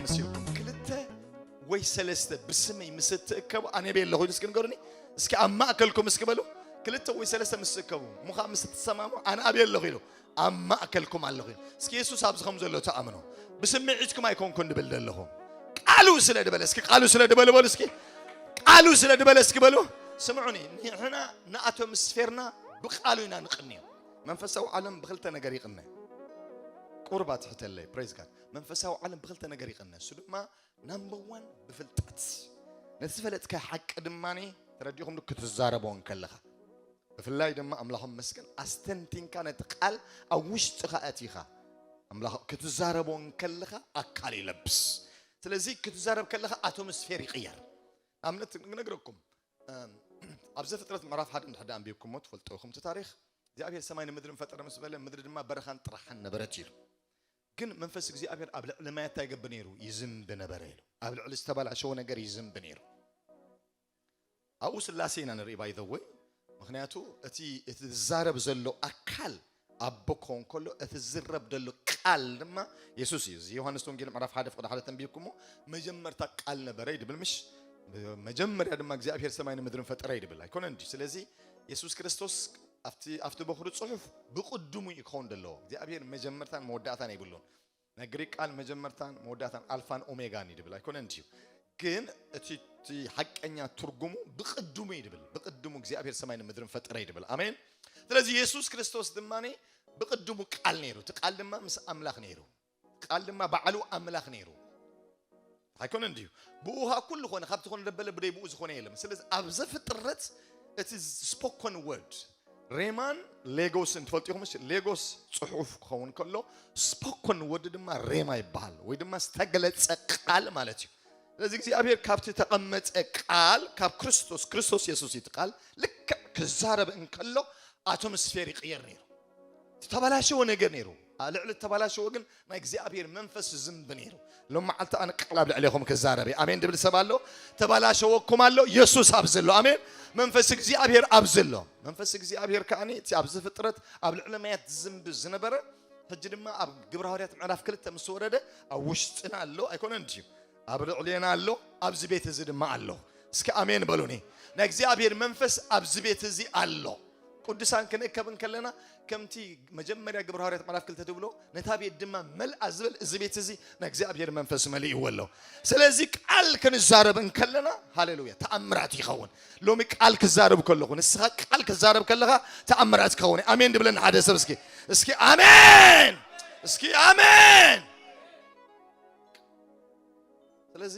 ምስልኩም ክልተ ወይ ሰለስተ ብስመይ ምስ እትእከቡ ኣነ ኣበይ ኣለኹ ኢሉ እስኪ ንገሩኒ። እስኪ ኣብ ማእከልኩም እስኪ በሉ። ክልተ ወይ ሰለስተ ምስ እትእከቡ፣ ምዃ ምስ እትሰማሙ ኣነ ኣበይ ኣለኹ ኢሉ ኣብ ማእከልኩም ኣለኹ ኢሉ። እስኪ የሱስ ኣብዚ ከም ዘሎ ተኣምኖ። ብስምዒትኩም ኣይኮንኩን ድብል ዘለኹ። ቃሉ ስለ ድበለ እስኪ፣ ቃሉ ስለ ድበለ በሉ እስኪ። ቃሉ ስለ ድበለ እስኪ በሉ። ስምዑኒ፣ ንሕና ንኣቶምስፌርና ብቃሉ ኢና ንቕንዮ። መንፈሳዊ ዓለም ብክልተ ነገር ይቕነ። ቁርባ ትሕተለይ፣ praise God። መንፈሳዊ ዓለም ብክልተ ነገር ይቕነ። እሱ ድማ ናምበር ዋን ብፍልጠት። ነቲ ዝፈለጥካዮ ሓቂ ድማ ተረዲኹም ክትዛረቦ እንከለኻ። ብፍላይ ድማ ኣምላኾም መስገን ኣስተንቲንካ ነቲ ቃል ኣብ ውሽጥኻ ኣቲኻ ኣምላኽ ክትዛረቦ እንከለኻ ኣካል ይለብስ። ስለዚ ክትዛረብ ከለኻ ኣቶምስፌር ይቕየር። ንኣብነት ክነግረኩም፣ እም፣ ኣብ ዘፍጥረት ምዕራፍ ሓደ እንድሕር ደኣ ኣንቢብኩሞ ትፈልጡ ኢኹም እቲ ታሪኽ። እግዚኣብሔር ሰማይን ምድርን ፈጠረ ምስ በለ፣ ምድሪ ድማ በረኻን ጥራሓን ነበረት ኢሉ። ግን መንፈስ እግዚኣብሔር ኣብ ልዕሊ ማያት እንታይ ይገብር ነይሩ? ይዝንብ ነበረ ኢሉ። ኣብ ልዕሊ ዝተበላሸወ ነገር ይዝንብ ነይሩ። ኣብኡ ስላሴ ኢና ንርኢ፣ by the way። ምኽንያቱ እቲ፣ እቲ ዝዛረብ ዘሎ ኣካል ኣቦ ክኸውን ከሎ፣ እቲ ዝረብ ዘሎ ቃል ድማ የሱስ እዩ። እዚ ዮሃንስ ወንጌል ምዕራፍ ሓደ ፍቕዲ ሓደ ተንቢብኩሞ፣ መጀመርታ ቃል ነበረ ይድብል ምሽ? መጀመርያ ድማ እግዚኣብሔር ሰማይን ምድርን ፈጠረ ይድብል። ኣይኮነን ድዩ? ስለዚ የሱስ ክርስቶስ ኣብቲ፣ ኣብቲ በኹሪ ጽሑፍ ብቕድሙ እዩ ክኸውን ዘለዎ። እግዚኣብሔር መጀመርታን መወዳእታን የብሉን። ናይ ግሪክ ቃል መጀመርታን መወዳእታን ኣልፋን ኦሜጋን እዩ ድብል። ኣይኮነን ድዩ? ግን እቲ፣ እቲ ሓቀኛ ትርጉሙ ብቕድሙ እዩ ድብል። ብቕድሙ እግዚኣብሔር ሰማይን ምድርን ፈጠረ እዩ ድብል። ኣሜን። ስለዚ የሱስ ክርስቶስ ድማ ብቕድሙ ቃል ነይሩ። እቲ ቃል ድማ ምስ ኣምላኽ ነይሩ። ቃል ድማ ባዕሉ ኣምላኽ ነይሩ። ኣይኮነን ድዩ? ብኡ ኸኣ ኩሉ ኾነ፣ ካብቲ ኾነ ደበለ፣ ብደይ ብኡ ዝኾነ የለን። ስለዚ ኣብ ዘፍጥረት እቲ ስፖኮን ወርድ፣ ሬማን ሌጎስን ትፈልጡ ኢኹም። እሺ፣ ሌጎስ ጽሑፍ ክኸውን ከሎ፣ ስፖኮን ወርድ ድማ ሬማ ይበሃል፣ ወይ ድማ ዝተገለጸ ቃል ማለት እዩ። ስለዚ እግዚኣብሔር ካብቲ ተቐመጠ ቃል፣ ካብ ክርስቶስ፣ ክርስቶስ የሱስ እዩ እቲ ቃል፣ ልክዕ ክዛረብ እንከሎ ኣቶምስፌር ይቕየር ነይሩ። ዝተበላሸወ ነገር ነይሩ። ኣብ ልዕሊ ዝተበላሸወ ግን ናይ እግዚኣብሔር መንፈስ ዝዝንብ ነይሩ። ሎም መዓልቲ ኣነ ቃል ኣብ ልዕሌኹም ክዛረብ እየ። ኣሜን ድብል ሰብ ኣሎ? ተበላሸወኩም ኣሎ? የሱስ ኣብዚ ኣሎ። ኣሜን። መንፈስ እግዚኣብሔር ኣብዚ ኣሎ። መንፈስ እግዚኣብሔር ከኣ እቲ ኣብዚ ፍጥረት ኣብ ልዕሊ ማያት ዝዝንብ ዝነበረ፣ ሕጂ ድማ ኣብ ግብረ ሃዋርያት ምዕራፍ ክልተ ምስ ወረደ ኣብ ውሽጥና ኣሎ። ኣይኮነን ድዩ? ኣብ ልዕሌና ኣሎ። ኣብዚ ቤት እዚ ድማ ኣሎ። እስኪ ኣሜን በሉኒ። ናይ እግዚኣብሔር መንፈስ ኣብዚ ቤት እዚ ኣሎ። ቅዱሳን ክንእከብ እንከለና፣ ከምቲ መጀመርያ ግብረ ሃዋርያት ምዕራፍ ክልተ ትብሎ፣ ነታ ቤት ድማ መልኣ ዝብል፣ እዚ ቤት እዚ ናይ እግዚኣብሔር መንፈስ መሊእዎ ኣሎ። ስለዚ ቃል ክንዛረብ እንከለና፣ ሃሌሉያ፣ ተኣምራት ይኸውን። ሎሚ ቃል ክዛረብ ከለኹ፣ ንስኻ ቃል ክዛረብ ከለኻ ተኣምራት ክኸውን። ኣሜን ድብለኒ ሓደ ሰብ እስኪ። እስኪ ኣሜን። እስኪ ኣሜን። ስለዚ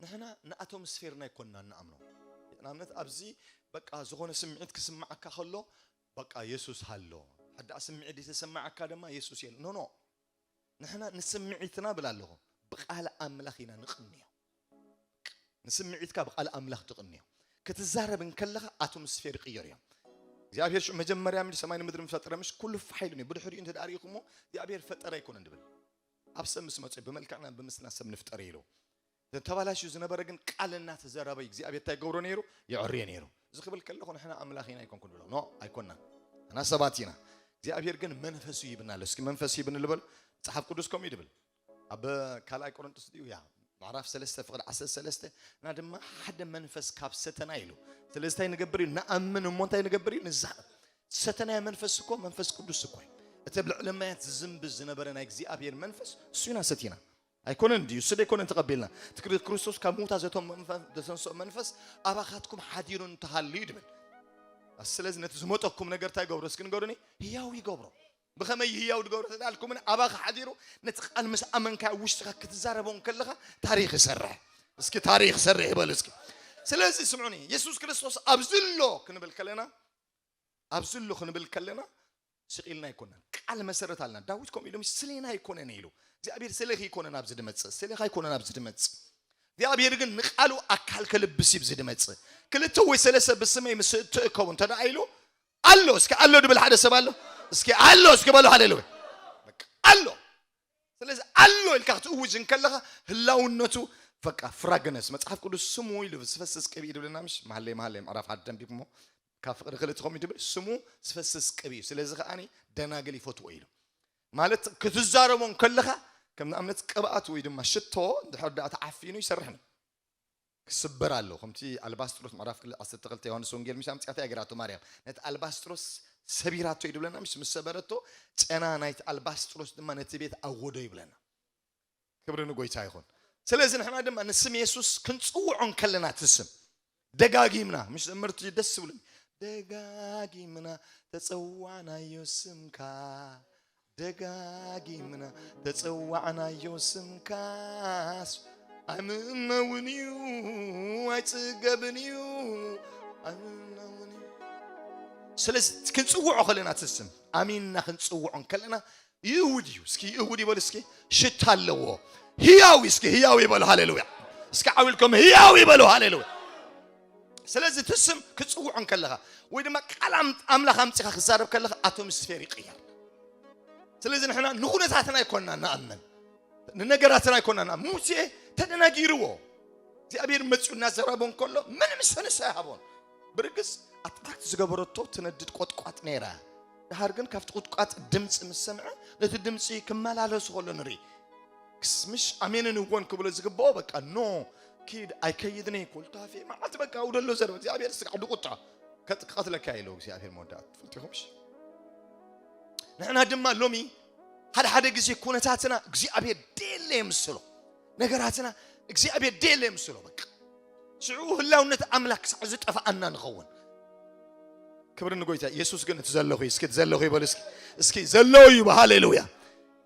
ንሕና ንኣቶምስፌርና ኣይኮንና ንኣምኖ። ንኣብነት ኣብዚ በቃ ዝኾነ ስምዒት ክስምዓካ ከሎ በቃ የሱስ ሃሎ። ሓዳ ስምዒት ዝተሰማዓካ ድማ የሱስ የለ። ኖ፣ ኖ። ንሕና ንስምዒትና ብል ኣለኹ፣ ብቃል ኣምላኽ ኢና ንቕንዮ። ንስምዒትካ ብቃል ኣምላኽ ትቕንዮ። ክትዛረብ እንከለኻ ኣቶምስፌር ይቕየር እዮም። እግዚኣብሔር ሽዑ መጀመርያ ምሽ ሰማይን ምድርን ፈጠረ ምሽ? ኩሉ ፋሕ ኢሉ ነይሩ። ብድሕሪኡ እንተ ደኣ ርኢኹሞ እግዚኣብሔር ፈጠረ ኣይኮነን ድብል። ኣብ ሰብ ምስ መጹ ብመልክዕና ብምስልና ሰብ ንፍጠር ኢሉ። ተባላሽዩ ዝነበረ ግን ቃል እናተዘረበ እግዚኣብሔር እንታይ ይገብሮ ነይሩ? የዕርዮ ነይሩ። እዚ ክብል ከለኹ ንሕና ኣምላኽ ኢና ኣይኮንኩን ድብሎ። ኖ፣ ኣይኮንና። ንሕና ሰባት ኢና። እግዚኣብሔር ግን መንፈሱ ይብና ኣሎ። እስኪ መንፈስ ይብን ልበል። መጽሓፍ ቅዱስ ከምኡ እዩ ድብል። ኣብ ካልኣይ ቆሮንቶስ ድዩ? ያ፣ ምዕራፍ ሰለስተ ፍቕዲ ዓሰርተ ሰለስተ፣ እና ድማ ሓደ መንፈስ ካብ ሰተና ኢሉ። ስለዚ እንታይ ንገብር እዩ? ንኣምን እሞ እንታይ ንገብር እዩ? ንዛ ሰተናይ መንፈስ እኮ መንፈስ ቅዱስ እኮ እዩ። እቲ ኣብ ልዕሊ ማያት ዝዝንብ ዝነበረ ናይ እግዚኣብሔር መንፈስ እሱ ኢና ሰቲና። ኣይኮነን ድዩ? እሱ ዶ ኣይኮነን ተቐቢልና? እቲ ክሪ-፣ ክርስቶስ ካብ ምዉታት ዘቶም መንፈ-፣ ዘተንስኦ መንፈስ ኣባኻትኩም ሓዲሩ እንተሃልዩ ድብል። ስለዚ ነቲ ዝመጠኩም ነገር እንታይ ይገብሮ? እስኪ ንገሩኒ። ህያው ይገብሮ። ብኸመይ ህያው ድገብሮ ተዳልኩምን? ኣባኻ ሓዲሩ ነቲ ቃል ምስ ኣመንካ ውሽጥኻ ክትዛረቦ እንከለኻ ታሪኽ ይሰርሕ። እስኪ ታሪኽ ይሰርሕ ይበሉ እስኪ። ስለዚ ስምዑኒ፣ የሱስ ክርስቶስ ኣብዚ ኣሎ ክንብል ከለና፣ ኣብዚ ኣሎ ክንብል ከለና ስቕ ኢልና ኣይኮነን። ቃል መሰረት ኣለና። ዳዊት ከምኡ ኢሉ፣ "ስሌና ኣይኮነን" ኢሉ። እግዚኣብሔር ስሌኺ ኣይኮነን ኣብዚ ድመጽእ፣ ስሌኻ ኣይኮነን ኣብዚ ድመጽእ። እግዚኣብሔር ግን ንቃሉ ኣካል ከልብስ እዩ ኣብዚ ድመጽእ። "ክልተ ወይ ሰለስተ ብስመይ ምስ እትእከቡ" እንተ ደኣ ኢሉ፣ ኣሎ። እስኪ ኣሎ ድብል ሓደ ሰብ ኣሎ። እስኪ ኣሎ እስኪ በሉ ሃሌሉያ። በቃ ኣሎ። ስለዚ ኣሎ ኢልካ ክትእውጅ እንከለኻ ህላውነቱ በቃ ፍራግነስ። መጽሓፍ ቅዱስ ስሙ ኢሉ ዝፈስስ ቅብኢ ድብለና ምሽ? መሃለይ መሃለይ ምዕራፍ ሓደ ተንቢብኩሞ ካብ ፍቕሪ ክልተ ከምኡ ድብል ስሙ ዝፈስስ ቅብኢ እዩ። ስለዚ ከኣኒ ደናግል ይፈትዎ ኢሉ። ማለት ክትዛረቦ እንከለኻ ከም ንኣብነት ቅብኣት ወይ ድማ ሽቶ እንድሕር ደኣ ተዓፊኑ ይሰርሕን ክስበር ኣሎ። ከምቲ ኣልባስጥሮስ ምዕራፍ ክል-፣ ዓሰርተ ክልተ ዮሃንስ ወንጌል ምሽ ኣምጽኣታ እያ ገይራቶ ማርያም። ነቲ ኣልባስጥሮስ ሰቢራቶ እዩ ድብለና፣ ምሽ ምስ ሰበረቶ ጨና ናይቲ ኣልባስጥሮስ ድማ ነቲ ቤት ኣወዶ ይብለና። ክብሪ ንጎይታ ይኹን። ስለዚ ንሕና ድማ ንስም የሱስ ክንጽውዖ እንከለና እቲ ስም ደጋጊምና፣ ምሽ ዘመርቲ ደስ ዝብሉኒ፣ ደጋጊምና ተጸዋዕናዮ ስምካ፣ ደጋጊምና ተጸዋዕናዮ ስምካስ ኣይምነውን እዩ፣ ኣይጽገብን እዩ፣ ኣይምነውን እዩ። ስለዚ ክንጽውዖ ከለና እቲ ስም ኣሚንና ክንጽውዖ እንከለና ይእውድ እዩ። እስኪ ይእውድ ይበሉ እስኪ። ሽታ ኣለዎ። ህያው እዩ። እስኪ ህያው ይበሉ። ሃሌሉያ። እስኪ ዓው ኢልኩም ህያው ይበሉ። ሃሌሉያ። ስለዚ እቲ ስም ክጽውዖ እንከለኻ ወይ ድማ ቃል ኣም-፣ ኣምላኽ ኣምጺኻ ክዛረብ ከለኻ ኣቶምስፌር ይቕየር። ስለዚ ንሕና ንኹነታትና ኣይኮንና ንኣምን፣ ንነገራትና ኣይኮንና ንኣምን። ሙሴ ተደናጊርዎ። እግዚኣብሔር መጺኡ እናዘረቦ እንከሎ ምንም ሰንስ ኣይሃቦን። ብርግጽ ኣትራክት ዝገበረቶ ትነድድ ቆጥቋጥ ነይራ። ድሓር ግን ካብቲ ቁጥቋጥ ድምፂ ምስ ሰምዐ ነቲ ድምፂ ክመላለሱ ከሎ ንርኢ። ክስ-፣ ምሽ ኣሜንን እዎን ክብሎ ዝግብኦ በቃ ኖ ኪድ ኣይከይድን እየ ኮልታፌ መዓልቲ በቃ ውደሎ ዘረብ እግዚኣብሔር ስጋዕ ብቁጣ ከጥ-፣ ክቐትለካ ኢሎ እግዚኣብሔር መወዳእታ ትፈልጡ ኢኹም። ምሽ ንሕና ድማ ሎሚ ሓደ ሓደ ግዜ ኩነታትና እግዚኣብሔር ደየለ የምስሎ፣ ነገራትና እግዚኣብሔር ደየለ የምስሎ። በቃ ሽዑ ህላውነት ኣምላክ ክሳዕ ዝጠፍኣና ንኸውን። ክብሪ ንጎይታ። የሱስ ግን እቲ ዘለኹ እዩ። እስኪ እቲ ዘለኹ ይበሉ እስኪ። እስኪ ዘለዉ እዩ። ሃሌሉያ።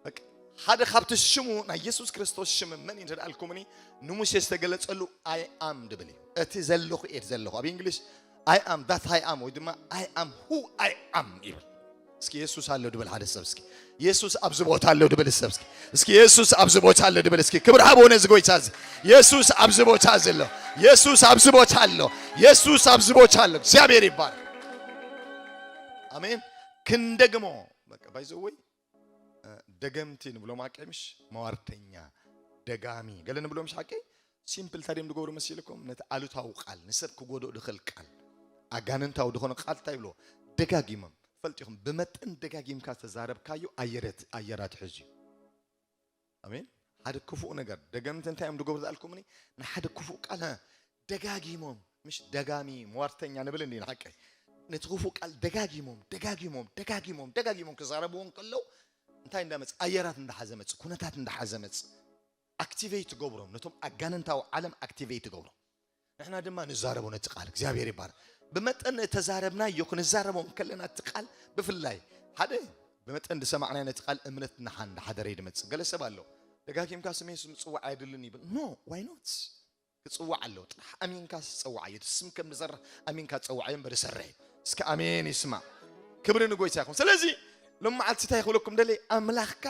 በቃ ሓደ ካብቲ ሽሙ ናይ የሱስ ክርስቶስ ሽም መን እዩ እንተደኣልኩምኒ ንሙሴ ዝተገለጸሉ ኣይ ኣም ድብል እዩ። እቲ ዘለኹ እየ እቲ ዘለኹ። ኣብ እንግሊሽ ኣይ ኣም ዳት ኣይ ኣም ወይ ድማ ኣይ ኣም ሁ ኣይ ኣም ይብል። እስኪ የሱስ ኣሎ ድብል ሓደ ሰብ እስኪ። የሱስ ኣብዚ ቦታ ኣሎ ድብል ሰብ እስኪ። እስኪ የሱስ ኣብዚ ቦታ ኣሎ ድብል እስኪ። ክብሪ ሃቦ ነዚ ጎይታ እዚ። የሱስ ኣብዚ ቦታ እዚ ኣሎ። የሱስ ኣብዚ ቦታ ኣሎ። የሱስ ኣብዚ ቦታ ኣሎ። እግዚኣብሔር ይባረክ። ኣሜን። ክንደግሞ በቃ ባይዘወይ ደገምቲ ንብሎም ሓቀይ ምሽ መዋርተኛ ደጋሚ ገለ ንብሎም ምሽ ሓቀይ ሲምፕል ታዲም ዝገብሩ መሲልኩም ነቲ ኣሉታዊ ቃል ንሰብ ክጎድኦ ድኽእል ቃል ኣጋንንታዊ ዝኾነ ቃል እንታይ ይብሎ ደጋጊሞም ፈልጢኹም ብመጠን ደጋጊምካ ዝተዛረብካዮ ኣየረት ኣየራት ሕዚ እዩ። ኣሜን። ሓደ ክፉእ ነገር ደገምቲ እንታይ እዮም ዝገብሩ ዝኣልኩምኒ ንሓደ ክፉእ ቃል ሀ፣ ደጋጊሞም ምሽ ደጋሚ ሟርተኛ ንብል እንዲ ንሓቀ ነቲ ክፉእ ቃል ደጋጊሞም ደጋጊሞም ደጋጊሞም ደጋጊሞም ክዛረብዎ እንከለዉ እንታይ እንዳመፅ ኣየራት እንዳሓዘ መፅ ኩነታት እንዳሓዘ መፅ ኣክቲቬት ትገብሮም ነቶም ኣጋንንታዊ ዓለም ኣክቲቬት ትገብሮም። ንሕና ድማ ንዛረቦ ነቲ ቃል እግዚኣብሔር ይባረክ። ብመጠን እተዛረብናዮ ክንዛረቦ እንከለና እቲ ቃል ብፍላይ ሓደ ብመጠን ዝሰማዕናዮ ነቲ ቃል እምነት ንሓ እንዳሓደረ እዩ ድመፅእ። ገለ ሰብ ኣሎ ደጋጊምካ ስም የሱስ ምፅዋዕ ኣየድልን ይብል። ኖ ዋይ ኖት ክፅዋዕ ኣለዎ። ጥራሕ ኣሚንካ ዝፀዋዓዮ እቲ ስም ከም ዝሰርሕ ኣሚንካ ዝፀዋዓዮ እምበር ዝሰርሕ እዩ። እስኪ ኣሜን ይስማዕ። ክብሪ ንጎይታ ይኹን። ስለዚ ሎም መዓልቲ እንታይ ክብለኩም ደለይ ኣምላኽካ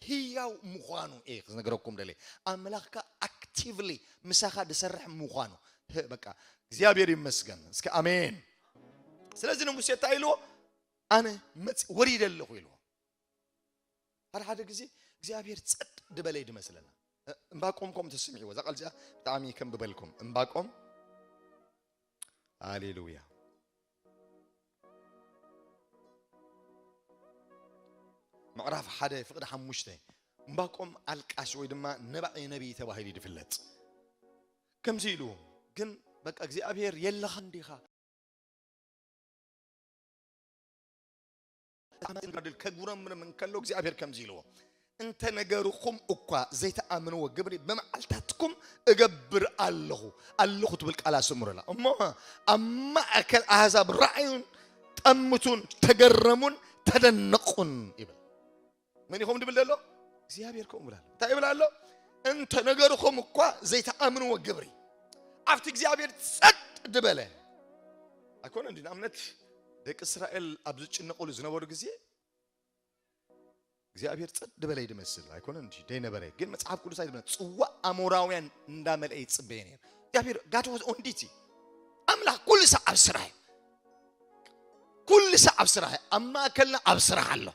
ህያው ምዃኑ እየ ክነገረኩም ደለየ። ኣምላኽካ ኣክቲቭሊ ምሳኻ ዝሰርሕ ምዃኑ ህ- በቃ እግዚኣብሔር ይመስገን። እስኪ ኣሜን። ስለዚ ንሙሴ እንታይ ኢልዎ? ኣነ መፅ ወሪደ ኣለኹ ኢልዎ። ሓደ ሓደ ግዜ እግዚኣብሔር ፀጥ ድበለ ድመስለና። እ- እምባቆም ከም ተስምዕዎ እዛ ቃል እዚኣ ብጣዕሚ ከም ብበልኩም እምባቆም። ሃሌሉያ። ምዕራፍ ሓደ ፍቕዲ ሓሙሽተ እምባቆም ኣልቃሽ ወይ ድማ ነባዒ ነቢይ ተባሂሉ እዩ ዝፍለጥ። ከምዚ ኢሉ ግን በቃ እግዚኣብሔር የለኻ እንዲኻ ከጉረምርም እንከሎ እግዚኣብሔር ከምዚ ኢልዎ እንተ ነገርኹም እኳ ዘይተኣምንዎ ግብሪ ብመዓልታትኩም እገብር ኣለኹ ኣለኹ ትብል ቃል ኣስምሩላ እሞ ኣብ ማእከል ኣህዛብ ረኣዩን ጠምቱን ተገረሙን ተደነቁን ይብል። መን ይኹም ድብል ደሎ እግዚኣብሔር ከምኡ ይብል ኣሎ። እንታይ ይብል ኣሎ? እንተ ነገርኹም እኳ ዘይተኣምንዎ ግብሪ ኣብቲ እግዚኣብሔር ጸጥ ድበለ ኣይኮነ እንዲ ንኣብነት ደቂ እስራኤል ኣብ ዝጭነቁሉ ዝነበሩ ግዜ እግዚኣብሔር ጸጥ ድበለ ይድመስል ኣይኮነ እንዲ ደይነበረ ግን መጽሓፍ ቅዱስ ኣይትብለ ጽዋ ኣሞራውያን እንዳመልአ ይጽበየ ነይሩ። እግዚኣብሔር ጋድ ወዝ ኦን ዲቲ ኣምላኽ ኩሉ ሳዕ ኣብ ስራሕ እዩ። ኩሉ ሳዕ ኣብ ስራሕ እዩ። ኣብ ማእከልና ኣብ ስራሕ ኣሎ።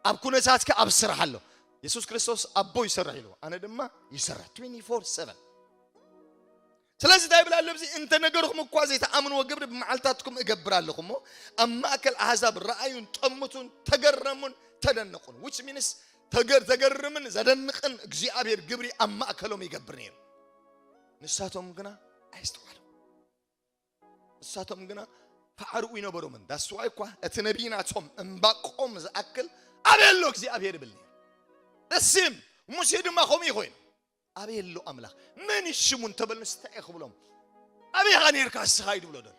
ኣብ ኩነታትካ ኣብ ስራሕ ኣሎ። የሱስ ክርስቶስ ኣቦ ይሰርሕ ኢሉ ኣነ ድማ ይሰርሕ ትዌንቲ ፎር ሰቨን። ስለዚ እንታይ ይብል ኣሎ እዚ እንተ ነገርኩም እኳ ዘይተኣምንዎ ግብሪ ብመዓልታትኩም እገብር ኣለኹ እሞ ኣብ ማእከል ኣህዛብ ረኣዩን ጠምቱን ተገረሙን ተደነቁን which means ተገር-፣ ዘገርምን ዘደንቕን እግዚኣብሔር ግብሪ ኣብ ማእከሎም ይገብር ነይሩ። ንሳቶም ግና ኣየስተውዓሉ። ንሳቶም ግና ፋዕርኡ ይነበሮምን። ዳስዋይ እኳ እቲ ነቢይ ናቶም እምባቆም ዝኣክል ኣበይ ኣሎ እግዚኣብሔር ይብል ነይሩ። ደስም ሙሴ ድማ ከምኡ ይኮይኑ ኣበይ ኣሎ ኣምላኽ? መን እዩ ሽሙ እንተበልንስ እንታይ እየ ክብሎም? ኣበይ ኢኻ ነይርካ እስኻ እዩ ድብሎ ደሎ።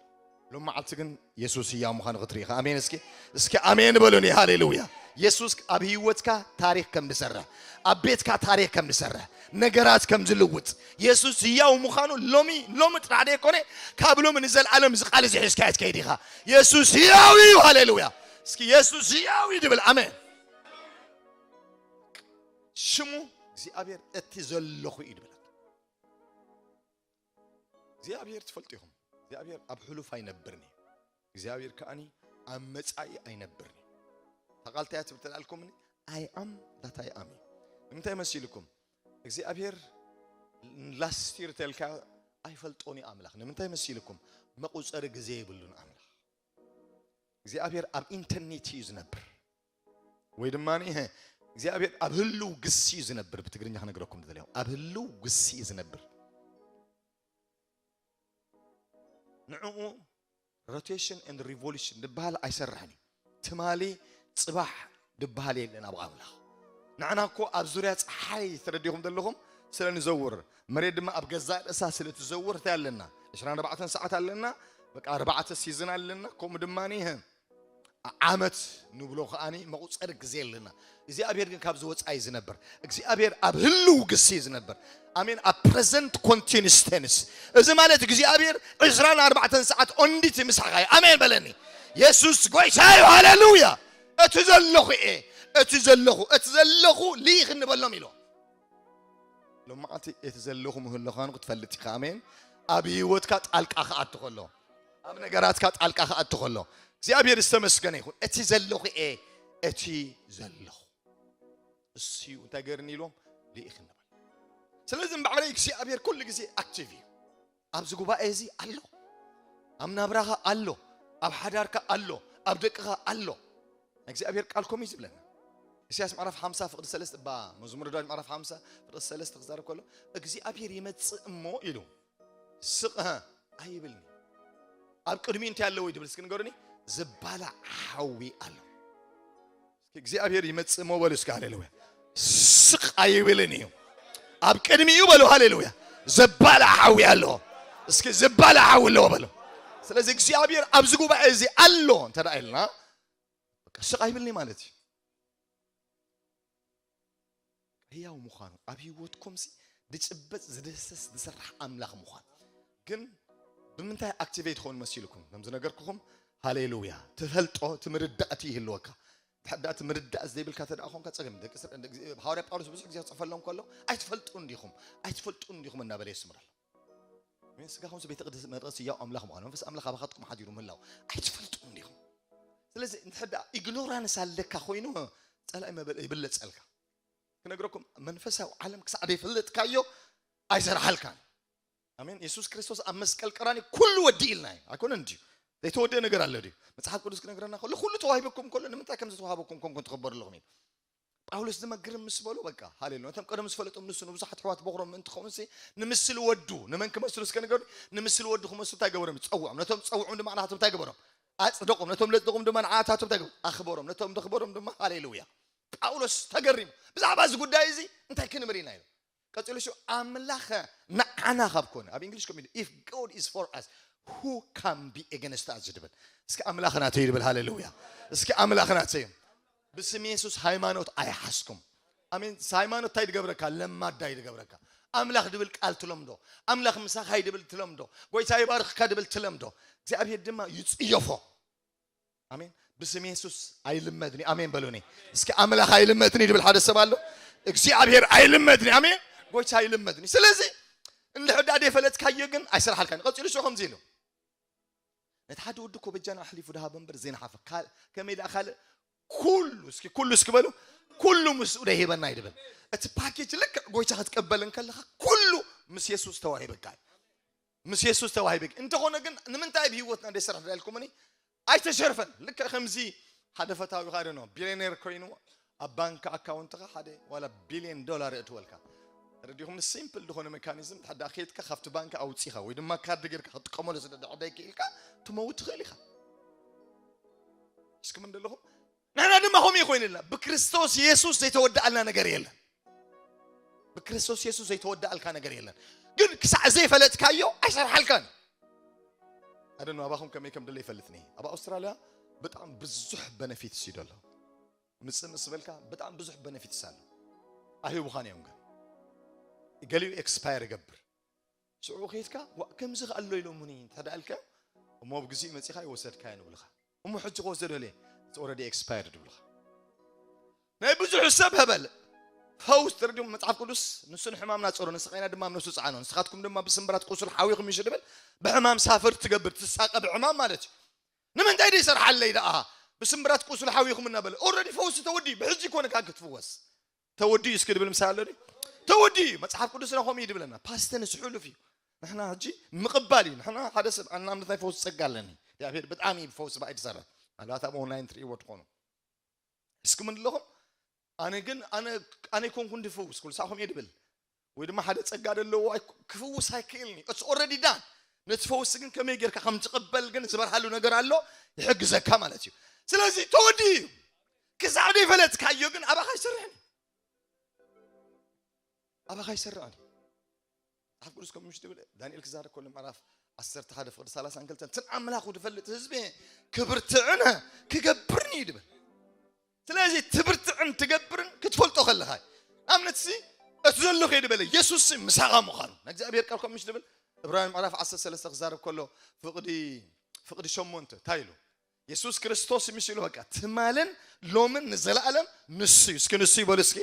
ሎም መዓልቲ ግን የሱስ ህያው ምዃኑ ክትርኢ ኢኻ። ኣሜን። እስኪ እስኪ ኣሜን በሉኒ። ሃሌሉያ። የሱስ ኣብ ህይወትካ ታሪኽ ከም ዝሰርሕ፣ ኣብ ቤትካ ታሪኽ ከም ዝሰርሕ፣ ነገራት ከም ዝልውጥ የሱስ ህያው ምዃኑ ሎሚ ሎሚ ጥራሕ ዘይኮነ ካብ ሎሚ ንዘለኣለም እዚ ቃል እዚ ሒዝካዮ ትከይድ ኢኻ። የሱስ ህያው እዩ። ሃሌሉያ። እስኪ የሱስ ህያው እዩ ድብል። ኣሜን። ሽሙ እግዚኣብሔር እቲ ዘለኹ እዩ ድብል። እግዚኣብሔር ትፈልጡ ኢኹም። እግዚኣብሔር ኣብ ሕሉፍ ኣይነብርን እዩ። እግዚኣብሔር ከኣኒ ኣብ መጻኢ ኣይነብርን እዩ። ተቓልታያ ትብል ተላልኩምኒ፣ I am that I am እዩ። ንምንታይ መሲልኩም? እግዚኣብሔር ላስት ይር ተልካ ኣይፈልጦን እዩ ኣምላኽ። ንምንታይ መሲልኩም? መቑጸሪ ግዜ የብሉን ኣምላኽ። እግዚኣብሔር ኣብ ኢንተርኔት እዩ ዝነብር። ወይ ድማ እግዚኣብሔር ኣብ ህልው ግሲ እዩ ዝነብር። ብትግርኛ ክነግረኩም ዝደልዮ ኣብ ህልው ግሲ እዩ ዝነብር። ንዕኡ ሮቴሽን ኤንድ ሪቮሉሽን ዝበሃል ኣይሰርሕን እዩ። ትማሊ ጽባሕ ዝበሃል የለን ኣብ ኣምላኽ። ንዕና እኮ ኣብ ዙርያ ጸሓይ ተረዲኹም ዘለኹም ስለ ንዘውር፣ መሬት ድማ ኣብ ገዛእ ርእሳ ስለ ትዘውር እንታይ ኣለና? ዕስራን ኣርባዕተን ሰዓት ኣለና፣ በቃ ኣርባዕተ ሲዝን ኣለና። ከምኡ ድማ ዓመት ንብሎ ከኣኒ መቑጸሪ ግዜ ኣለና። እግዚኣብሔር ግን ካብዚ ወጻኢ ዝነብር፣ እግዚኣብሔር ኣብ ህልው ግሲ ዝነብር። ኣሜን። ኣብ ፕረዘንት ኮንቲኒስ ቴንስ። እዚ ማለት እግዚኣብሔር ዕስራን ኣርባዕተን ሰዓት ኦንዲቲ ምሳኻ እዩ። ኣሜን በለኒ። የሱስ ጎይታ እዩ። ሃሌሉያ። እቲ ዘለኹ እየ፣ እቲ ዘለኹ፣ እቲ ዘለኹ ልኢኽ እንበሎም ኢሎ። ሎማዓንቲ እቲ ዘለኹ ምህልኻኑ ክትፈልጥ ኢኻ። ኣሜን። ኣብ ህይወትካ ጣልቃ ክኣቱ ከሎ፣ ኣብ ነገራትካ ጣልቃ ክኣቱ ከሎ፣ እግዚኣብሔር ዝተመስገነ ይኹን። እቲ ዘለኹ እየ፣ እቲ ዘለኹ። እሱ እንታይ ገርኒ ኢሎም ልኢኽ እንበል። ስለዚ እምበዕበለይ እግዚኣብሔር ኩሉ ግዜ ኣክቲቭ እዩ። ኣብዚ ጉባኤ እዚ ኣሎ። ኣብ ናብራኻ ኣሎ። ኣብ ሓዳርካ ኣሎ። ኣብ ደቅኻ ኣሎ። እግዚኣብሔር ቃል ከምኡ እዩ ዝብለና። ኢሳያስ ምዕራፍ ሓምሳ ፍቕዲ ሰለስተ፣ እባ መዝሙር ዳዊት ምዕራፍ ሓምሳ ፍቕዲ ሰለስተ ክዛረብ ከሎ፣ እግዚኣብሔር ይመጽእ እሞ ኢሉ ስቕ ኣይብልኒ። ኣብ ቅድሚኡ እንታይ ኣለዎ ይድብል? እስኪ ንገሩኒ። ዝባላዕ ሓዊ ኣሎ። እስኪ እግዚኣብሔር ይመጽእ እሞ በሉ እስኪ። ሃሌሉያ። ስቕ ኣይብልን እዩ። ኣብ ቅድሚኡ በሉ። ሃሌሉያ። ዘባላዕ ሓዊ ኣሎ። እስኪ ዘባላዕ ሓዊ ኣለዎ በሉ። ስለዚ እግዚኣብሔር ኣብዚ ጉባኤ እዚ ኣሎ እንተ ደኣ ኢልና፣ በቃ ስቕ ኣይብልኒ ማለት እዩ። ህያው ምዃኑ ኣብ ህይወትኩምሲ ዝጭበጥ ዝድህሰስ ዝሰርሕ ኣምላኽ ምዃን። ግን ብምንታይ ኣክቲቬት ይኸውን መሲልኩም? ከም ዝነገርኩኹም፣ ሃሌሉያ፣ ትፈልጦ እቲ ምርዳእቲ ይህልወካ። እንድሕር ደኣ እቲ ምርዳእ ዘይብልካ እንተ ደኣ ኾንካ ጸገም። ደቂ እስራኤል፣ ደቂ፣ ሃዋርያ ጳውሎስ ብዙሕ ግዜ ክጽሕፈሎም ከሎ፣ "ኣይትፈልጡን ዲኹም? ኣይትፈልጡን ዲኹም?" እናበለ የስምር ኣሎ። ኣሜን። ስጋኹምሲ ቤተ ቅድስ መቅደስ ህያው ኣምላኽ ምዃኑ፣ መንፈስ ኣምላኽ ኣባኻትኩም ሓዲሩ ምህላው ኣይትፈልጡን ዲኹም? ስለዚ እንድሕር ደኣ ኢግኖራንስ ኣለካ ኮይኑ፣ ጸላኢ መበል ይብለጸልካ። ክነግረኩም፣ መንፈሳዊ ዓለም ክሳዕ ዘይፈለጥካዮ ኣይሰርሓልካን። ኣሜን። የሱስ ክርስቶስ ኣብ መስቀል ቀራንዮ ኩሉ ወዲእልና እዩ። ኣይኮነን ድዩ? ዘይተወደአ ነገር ኣሎ ድዩ? መጽሓፍ ቅዱስ ክነግረና ከሎ፣ ኩሉ ተዋሂበኩም ከሎ፣ ንምንታይ ከም ዝተዋሃበኩም ኮንኩም ትኽበሩ ኣለኹም ኢሉ። ጳውሎስ ድማ ግርም ምስ በሉ፣ በቃ፣ ሃሌሉያ። ነቶም ቀደም ዝፈለጦም ንሱ ንብዙሓት ኣሕዋት በኹሮም ምእንቲ ክኸውን ሲ፣ ንምስሊ ወዱ፣ ንመን ክመስሉ እስከ ንገሩኒ? ንምስሊ ወዱ ክመስሉ እንታይ ገበሮም? ጸውዖም። ነቶም ጸውዖም ድማ ንዓቶም እንታይ ገበሮም? ኣጽደቆም። ነቶም ለጽደቆም ድማ ንዓታቶም እንታይ ገበሮም? ኣኽበሮም። ነቶም ዘኽበሮም ድማ፣ ሃሌሉያ። ጳውሎስ ተገሪሙ። ብዛዕባ እዚ ጉዳይ እዚ እንታይ ክንብል ኢና ኢሉ። ቀጺሉ ሹ፣ ኣምላኸ ንዓና ካብ ኮነ፣ ኣብ እንግሊሽ ከምኡ ኢሉ፣ "If God is for us, who can be against us?" ዝብል። እስኪ ኣምላኽ ናተይ ይብል። ሃሌሉያ። እስኪ ኣምላኽ ናተይ። ብስም የሱስ ሃይማኖት ኣይሓዝኩም። ኣሜን። ሃይማኖት እንታይ ድገብረካ? ለማዳ እዩ ድገብረካ። ኣምላኽ ድብል ቃል ትለምዶ። ኣምላኽ ምሳኻ እዩ ድብል ትለምዶ። ጎይታ ይባርኽካ ድብል ትለምዶ። እግዚኣብሔር ድማ ይጽየፎ። ኣሜን። ብስም የሱስ ኣይልመድኒ። ኣሜን በሉኒ። እስኪ ኣምላኽ ኣይልመድኒ ድብል ሓደ ሰብ ኣሎ። እግዚኣብሔር ኣይልመድኒ። ኣሜን። ጎይታ ኣይልመድኒ። ስለዚ እንድሕር ደኣ ዘይፈለጥካዮ ግን ኣይሰርሓልካን። ቀጺሉ ሹ ከምዚ ኢሉ። ነቲ ሓደ ወዱ እኮ በጃና ኣሕሊፉ ድሃበ እምበር ዘይነሓፈ። ካል-፣ ከመይ ደኣ ካልእ ኩሉ፣ እስኪ ኩሉ እስኪ በሉ፣ ኩሉ ምስኡ ደሂበና እዩ ድብል። እቲ ፓኬጅ ልክዕ ጎይታ ክትቀበል እንከለኻ ኩሉ ምስ የሱስ ተዋሂበካ እዩ። ምስ የሱስ ተዋሂበካ። እንተኾነ ግን ንምንታይ ኣብ ህይወትና ዘይሰርሕ ኢልኩምኒ? ኣይተሸርፈን። ልክዕ ከምዚ ሓደ ፈታዊ ካደ ነው ቢሊዮኔር ኮይኑ ኣብ ባንክ ኣካውንትኻ ሓደ ዋላ ቢልዮን ዶላር የእትወልካ። ተረዲኹም? ሲምፕል ዝኾነ ሜካኒዝም፣ ሓደ ኬድካ ካብቲ ባንክ ኣውፂኻ ወይ ድማ ካርድ ጌርካ ክትጥቀመሉ ስለ ድሕር ደይክኢልካ፣ ትመውት ትኽእል ኢኻ። እስኩም እንደለኹም ንሕና ድማ ከምኡ ኮይንልና። ብክርስቶስ የሱስ ዘይተወደኣልና ነገር የለን። ብክርስቶስ የሱስ ዘይተወደኣልካ ነገር የለን። ግን ክሳዕ ዘይፈለጥካዮ ኣይሰርሓልካን። ኣደኑ ኣባኹም ከመይ ከም ደለ ይፈልጥኒ። ኣብ ኣውስትራልያ ብጣዕሚ ብዙሕ በነፊትስ እዩ ደሎ። ምጽእ ምስ በልካ ብጣዕሚ ብዙሕ በነፊትስ ኣሎ። ኣይህቡኻን እዮም። ግን ገሊኡ ኤክስፓየር ይገብር። ሽዑ ከይድካ፣ "ዋ፣ ከምዚ ከ ኣሎ ኢሎሙኒ?" እንተደኣልካ፣ እሞ ኣብ ግዜኡ መጺኻ ይወሰድካዮ ንብልኻ። እሞ ሕጂ ክወስዶ ደልየ፣ "It's already expired" ይብልኻ። ናይ ብዙሕ ሰብ ህበል ፈውስ ተረዲኦም መጽሓፍ ቅዱስ፣ "ንሱ ንሕማምና ጸሮ፣ ንስቃይና ድማ ኣብ ነፍሱ ጸዓኖ፣ ንስኻትኩም ድማ ብስምብራት ቁሱል ሓዊኹም ይሽድብል፣ ብሕማም ሳፈር ትገብር፣ ትሳቀ ብሕማም" ማለት እዩ። ንምንታይ ደይ ሰርሓለይ ደኣ? ብስምብራት ቁሱል ሓዊኹም እናበለ። ኦልሬዲ ፈውሲ ተወዲ፣ ብሕጂ ኮነ ካን ክትፍወስ። ተወዲ እዩ እስኪ ድብል ምሳሌ ኣሎ ድዩ? ተወዲ እዩ። መጽሓፍ ቅዱስና ከምኡ እዩ ድብለና። ፓስተንስ ሕሉፍ እዩ። ንሕና ሕጂ ምቕባል እዩ። ንሕና ሓደ ሰብ ኣናምነት ናይ ፈውሲ ጸጋ ኣለኒ። እግዚኣብሔር ብጣዕሚ እዩ ብፈውሲ ባይ ዝሰርሕ። ምናልባት ኣብ ኦንላይን ትርእይዎ ትኾኑ። እስኪ ምን ኣለኹም? ኣነ ግን፣ ኣነ፣ ኣነ ይኮንኩ እንድፈውስ፣ ኩሉ ሳኹም እየ ድብል። ወይ ድማ ሓደ ጸጋ ደለዎ ኣይ-፣ ክፍውስ ኣይክእልን እዩ። It's already done። ነቲ ፈውሲ ግን ከመይ ጌርካ ከም ትቕበል ግን ዝበርሃሉ ነገር ኣሎ፣ ይሕግዘካ ማለት እዩ። ስለዚ ተወዲ እዩ። ክሳዕ ዘይፈለጥካዮ ግን ኣባኻ ኣይሰርሕን እዩ። ኣባኻ ኣይሰርሕን እዩ። መጽሓፍ ቅዱስ ከም ምሽ ትብል፣ ዳንኤል ክዛረብ ከሎ ምዕራፍ ዓሰርተ ሓደ ፍቕዲ ሰላሳን ክልተን፣ "እቲ ኣምላኹ ዝፈልጥ ህዝቢ ክብርትዕን ክገብርን እዩ" ድብል። ስለዚ ትብርትዕን ትገብርን ክትፈልጦ ከለኻ፣ ኣብነት ሲ፣ እቲ ዘሎ ከይዲ በለ፣ የሱስ ሲ ምሳኻ ምዃኑ። ንእግዚኣብሔር ቃል ከም ምሽ ትብል፣ ዕብራውያን ምዕራፍ ዓሰርተ ሰለስተ ክዛረብ ከሎ፣ ፍቕዲ፣ ፍቕዲ ሸሞንተ፣ እንታይ ኢሉ? የሱስ ክርስቶስ ምስ ኢሉ፣ በቃ፣ ትማልን ሎምን ንዘለኣለም ንሱ እዩ። እስኪ ንሱ ይበሉ፣ እስኪ፣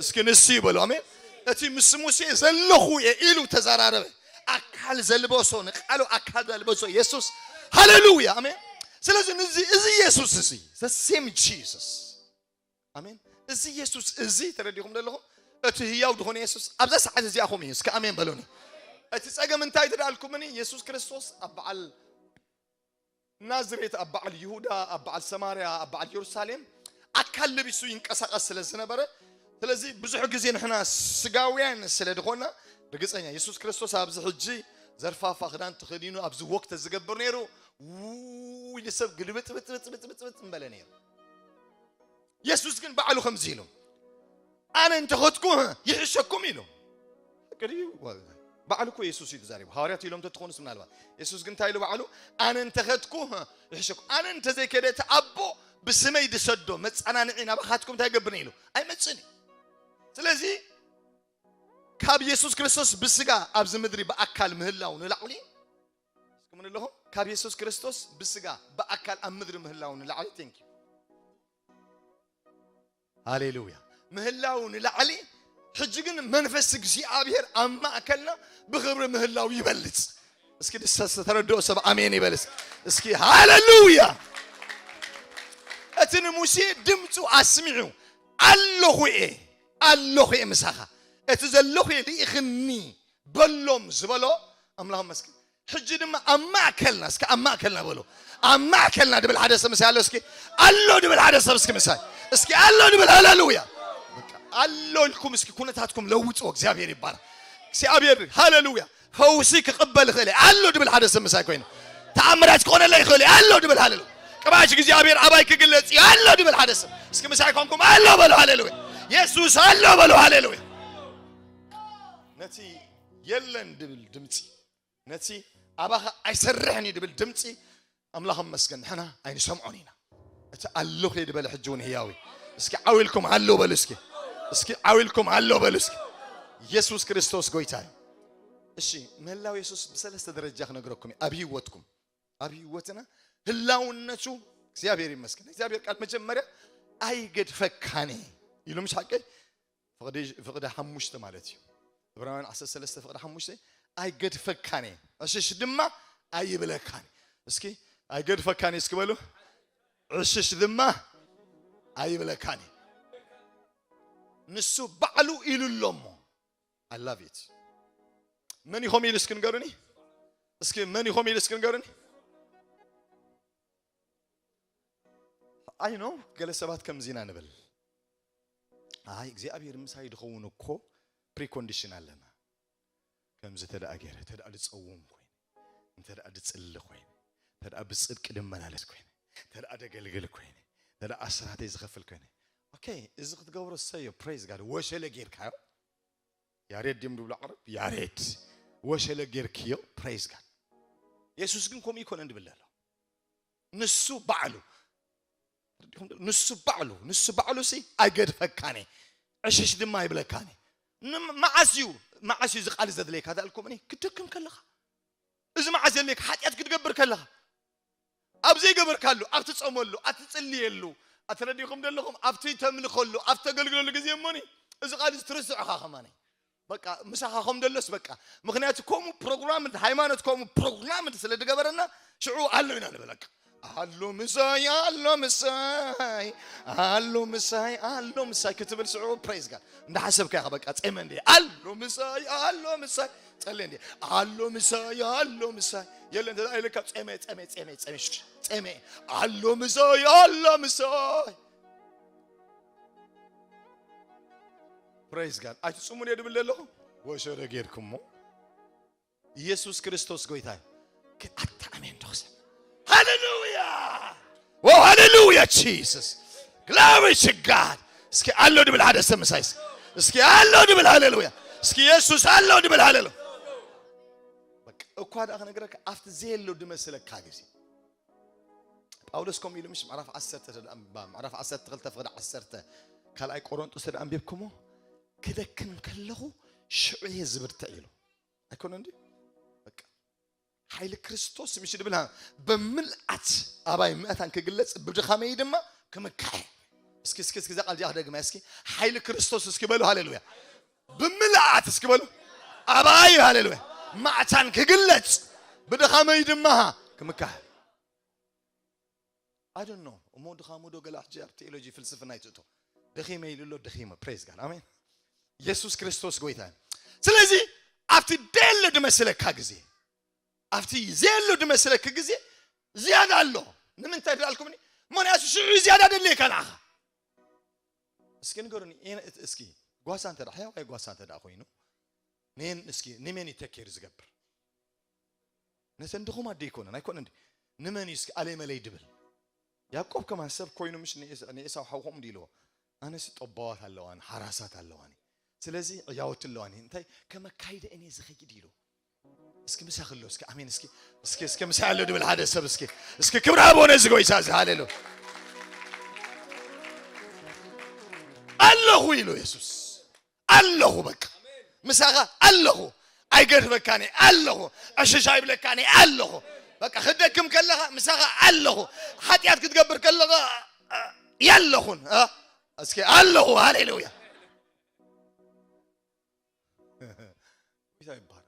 እስኪ ንሱ ይበሉ። ኣሜን። እቲ ምስ ሙሴ ዘለኹ እየ ኢሉ ተዘራረበ። ኣካል ዘልበሶ፣ ንቃሉ ኣካል ዘልበሶ የሱስ። ሃሌሉያ፣ ኣሜን። ስለዚ ንዚ፣ እዚ የሱስ እዚ፣ the same Jesus። ኣሜን። እዚ የሱስ እዚ ተረዲኹም ዘለኹም፣ እቲ ህያው ዝኾነ የሱስ ኣብዛ ሰዓት እዚኣኹም እዩ። እስኪ ኣሜን በሉኒ። እቲ ጸገም እንታይ ትደኣልኩምኒ? የሱስ ክርስቶስ ኣብ በዓል ናዝሬት፣ ኣብ በዓል ይሁዳ፣ ኣብ በዓል ሰማርያ፣ ኣብ በዓል የሩሳሌም ኣካል ለቢሱ ይንቀሳቐስ ስለ ዝነበረ፣ ስለዚ ብዙሕ ግዜ ንሕና ስጋውያን ስለ ዝኾና፣ ርግጸኛ የሱስ ክርስቶስ ኣብዚ ሕጂ ዘርፋፋ ክዳን ተኸዲኑ ኣብዚ ወክ ተዝገብር ነይሩ፣ ውይ፣ ንሰብ ግልብጥብጥብጥብጥብጥ ምበለ ነይሩ። የሱስ ግን ባዕሉ ከምዚ ኢሉ፣ "ኣነ እንተኸድኩ ይሕሸኩም" ኢሉ። ቅድዩ ባዕሉ እኮ የሱስ እዩ ተዛሪቡ። ሃዋርያት ኢሎም ተትኾኑስ ምናልባት። የሱስ ግን እንታይ ኢሉ ባዕሉ? "ኣነ እንተኸድኩ ይሕሸኩም። ኣነ እንተዘይከደ እቲ ኣቦ ብስመይ ድሰዶ መጸናንዒ ናባኻትኩም እንታይ ይገብርኒ?" ኢሉ ኣይመጽእን እዩ። ስለዚ ካብ የሱስ ክርስቶስ ብስጋ ኣብዚ ምድሪ ብኣካል ምህላው ንላዕሊ፣ እስኩም ኣለኹም፣ ካብ የሱስ ክርስቶስ ብስጋ ብኣካል ኣብ ምድሪ ምህላው ንላዕሊ፣ thank you። ሃሌሉያ። ምህላው ንላዕሊ፣ ሕጂ ግን መንፈስ እግዚኣብሔር ኣብ ማእከልና ብኽብሪ ምህላው ይበልጽ። እስኪ ደስ ዝተረድኦ ሰብ ኣሜን ይበልስ። እስኪ ሃሌሉያ። እቲ ንሙሴ ድምፁ ኣስሚዑ፣ "ኣለኹ እየ፣ ኣለኹ እየ ምሳኻ፣ እቲ ዘለኹ እየ ልኢኽኒ በሎም" ዝበሎ ኣምላኽ መስኪን። ሕጂ ድማ ኣብ ማእከልና፣ እስኪ ኣብ ማእከልና በሎ። ኣብ ማእከልና ድብል ሓደ ሰብ ምሳይ ኣሎ። እስኪ ኣሎ ድብል ሓደ ሰብ እስኪ ምሳይ። እስኪ ኣሎ ድብል ሃሌሉያ። በቃ ኣሎ ኢልኩም እስኪ ኩነታትኩም ለውጥዎ። እግዚኣብሔር ይባረክ። እግዚኣብሔር ሃሌሉያ። ፈውሲ ክቕበል ይኽእል እየ። ኣሎ ድብል ሓደ ሰብ ምሳይ ኮይኑ። ተኣምራት ክኾነለይ ይኽእል እየ። ኣሎ ድብል ሃሌሉያ። ቅባሽ እግዚኣብሔር ኣባይ ክግለጽ እዩ። ኣሎ ድብል ሓደ ሰብ። እስኪ ምሳይ ኮንኩም ኣሎ በሉ ሃሌሉያ። የሱስ ኣሎ በሉ ሃሌሉያ። ነቲ የለን ድብል ድምፂ፣ ነቲ ኣባኻ ኣይሰርሕን እዩ ድብል ድምፂ ኣምላኽ መስገን ንሕና ኣይንሰምዖን ኢና። እቲ ኣለኹ እየ ድበለ ሕጂ እውን ህያው እዩ። እስኪ ዓው ኢልኩም ኣሎ በሉ እስኪ። እስኪ ዓው ኢልኩም ኣሎ በሉ እስኪ። ኢየሱስ ክርስቶስ ጎይታ እዩ። እሺ፣ ምህላው የሱስ ብሰለስተ ደረጃ ክነግረኩም እየ። ኣብ ህይወትኩም፣ ኣብ ህይወትና ህላውነቱ እግዚኣብሔር ይመስገን። እግዚኣብሔር ቃል መጀመርያ ኣይገድፈካን እየ ኢሉ፣ ምስ ሓቀይ ፍቕዲ፣ ፍቕዲ ሓሙሽተ ማለት እዩ። ዕብራውያን ዓሰርተ ሰለስተ ፍቕዲ ሓሙሽተ፣ "ኣይገድፈካን እየ፣ ዕሽሽ ድማ ኣይብለካን እየ።" እስኪ፣ "ኣይገድፈካን እየ" እስኪ በሉ፣ "ዕሽሽ ድማ ኣይብለካን እየ።" ንሱ ባዕሉ ኢሉ ኣሎ እሞ። I love it። መን ኢኹም ኢሉ እስኪ ንገሩኒ? እስኪ መን ኢኹም ኢሉ እስኪ ንገሩኒ? I know፣ ገለ ሰባት ከምዚ ኢና ንብል። ኣይ እግዚኣብሔር ምሳይ ድኸውን እኮ ፕሪኮንዲሽን ኣለና። ከምዚ ተደኣ ገይረ፣ ተደኣ ድጸውም ኮይነ፣ እንተ ደኣ ድጽሊ ኮይነ፣ እንተ ደኣ ብጽድቂ ድመላለስ ኮይነ፣ እንተ ደኣ ደገልግል ኮይነ፣ እንተ ደኣ ኣስራተይ ዝኸፍል ኮይነ፣ ኦኬ፣ እዚ ክትገብሮ እሰዮ፣ ፕሬዝ ጋድ። ወሸለ ጌርካዮ። ያሬድ ድም ድብሎ ዓረብ፣ ያሬድ ወሸለ ጌርክዮ፣ ፕሬዝ ጋድ። የሱስ ግን ከምኡ ይኮነን ድብል ኣሎ። ንሱ ባዕሉ ንሱ ባዕሉ ንሱ ባዕሉ ሲ ኣይገድፈካን፣ ዕሽሽ ድማ ይብለካን። ን- መዓስ እዩ መዓስ እዩ እዚ ቃል ዘድለየካ? ዳልኩም እኔ ክትደክም ከለኻ፣ እዚ መዓስ የድለየካ? ሓጢኣት ክትገብር ከለኻ፣ ኣብ ዘይገበርካሉ፣ ኣብ ትጸመሉ፣ ኣብ ትጽልየሉ፣ ኣትረዲኹም ዘለኹም፣ ኣብቲ ተምልኸሉ፣ ኣብ ተገልግለሉ ግዜ እሞኒ፣ እዚ ቃል እዚ ትርስዑኻ ከማኒ። በቃ ምሳኻ ከም ደሎስ በቃ። ምኽንያቱ ከምኡ ፕሮግራም፣ ሃይማኖት ከምኡ ፕሮግራም ስለ ዝገበረና፣ ሽዑ ኣሎ ኢና ንብል። በቃ ኣሎ ምሳይ፣ ኣሎ ምሳይ፣ ኣሎ ምሳይ፣ ኣሎ ምሳይ ክትብል ሽዑ ፕሬዝ ጋድ እንዳሓሰብካ ኢኻ። በቃ ጼመ እንዴ ኣሎ ምሳይ፣ ኣሎ ምሳይ ጸለ እንዴ ኣሎ ምሳይ፣ ኣሎ ምሳይ የለ እንተ ኢለካ ጼመ ጼመ ጼመ ጼመ ሽሽ፣ ጼመ ኣሎ ምሳይ፣ ኣሎ ምሳይ። ፕሬዝ ጋድ። ኣይትጽሙን እየ ድብል ኣለኹ። ወሸረ ጌርኩሞ። ኢየሱስ ክርስቶስ ጎይታ እዩ። ግን ኣታ ኣሜን ዶ ክሰብ? ሃሌሉያ! ዎ ሃሌሉያ ጂሰስ። ግሎሪ ቱ ጋድ። እስኪ ኣሎ ድብል ሓደ ሰብ ምሳይ እስኪ። እስኪ ኣሎ ድብል ሃሌሉያ። እስኪ ኢየሱስ ኣሎ ድብል ሃሌሉያ። በቃ እኳ ደኣ ክነግረካ ኣብቲ ዘየሎ ድመስለካ ግዜ ጳውሎስ ከምኡ ኢሉ ምሽ ምዕራፍ ዓሰርተ ተደኣ ኣንብባ፣ ምዕራፍ ዓሰርተ ክልተ ፍቕዲ ዓሰርተ ካልኣይ ቆሮንጦስ ተደኣ ኣንቢብኩሞ፣ ክደክም ከለኹ ሽዑ እየ ዝብርትዕ ኢሉ። ኣይኮነ እንዲ? በቃ ሓይሊ ክርስቶስ ምሽ ድብልሃ ብምልኣት ኣባይ መእታን ክግለጽ ብድኻመይ ድማ ክምካሕ። እስኪ እስኪ እስኪ እዛ ቃል እዚኣ ክደግማ እስኪ። ሓይሊ ክርስቶስ እስኪ በሉ ሃሌሉያ። ብምልኣት እስኪ በሉ ኣባይ ሃሌሉያ። ማዕታን ክግለጽ ብድኻመይ ድማ ክምካሕ። I don't know እሞ ድኻሙ ዶ ገለ ሕጂ ኣብ ቴዎሎጂ ፍልስፍና ይትእቶ። ደኺመ ኢሉ ኣሎ፣ ደኺመ። ፕሬዝ ጋድ ኣሜን። ኢየሱስ ክርስቶስ ጎይታ እዩ። ስለዚ ኣብቲ ደሎ ድመስለካ ግዜ፣ ኣብቲ ዘየሎ ድመስለክ ግዜ ዝያዳ ኣሎ። ንምንታይ ድኣልኩምኒ? ምኽንያቱ ሽዑ ዝያዳ ደልየካ ንዓኻ። እስኪ ንገሩኒ፣ እየ- እስኪ ጓሳ እንተ ደኣ፣ ሕያዋይ ጓሳ እንተ ደኣ ኮይኑ፣ ኔን እስኪ ንመን እዩ ተኬር ዝገብር? ነተን ድኹማት ዶ ይኮነን? ኣይኮነን ድዩ? ንመን እዩ እስኪ ኣለይ መለይ ድብል? ያዕቆብ ከማን ሰብ ኮይኑ ምሽ ንኤስ- ንኤሳው ሓው ከምኡ ድዩ ኢልዎ? ኣነስ ጠባዋት ኣለዋኒ፣ ሓራሳት ኣለዋኒ፣ ስለዚ ዕያወት ኣለዋኒ፣ እንታይ ከመካይደ እኔ ዝኸይድ ኢሉ። እስኪ ምሳኺ ኣሎ እስኪ ኣሜን እስኪ እስኪ እስኪ ምሳይ ኣሎ ድብል ሓደ ሰብ እስኪ እስኪ ክብሪ ሃቦ ነዚ ጎይታ እዚ ሃሌሉ ኣለኹ ኢሉ የሱስ ኣለኹ በቃ ምሳኻ ኣለኹ ኣይገድፈካን እየ ኣለኹ ዕሽሽ ኣይብለካን እየ ኣለኹ በቃ ክደክም ከለኻ ምሳኻ ኣለኹ ሓጢኣት ክትገብር ከለኻ የለኹን እ? እስኪ ኣለኹ ሃሌሉያ ጎይታ ይባረክ።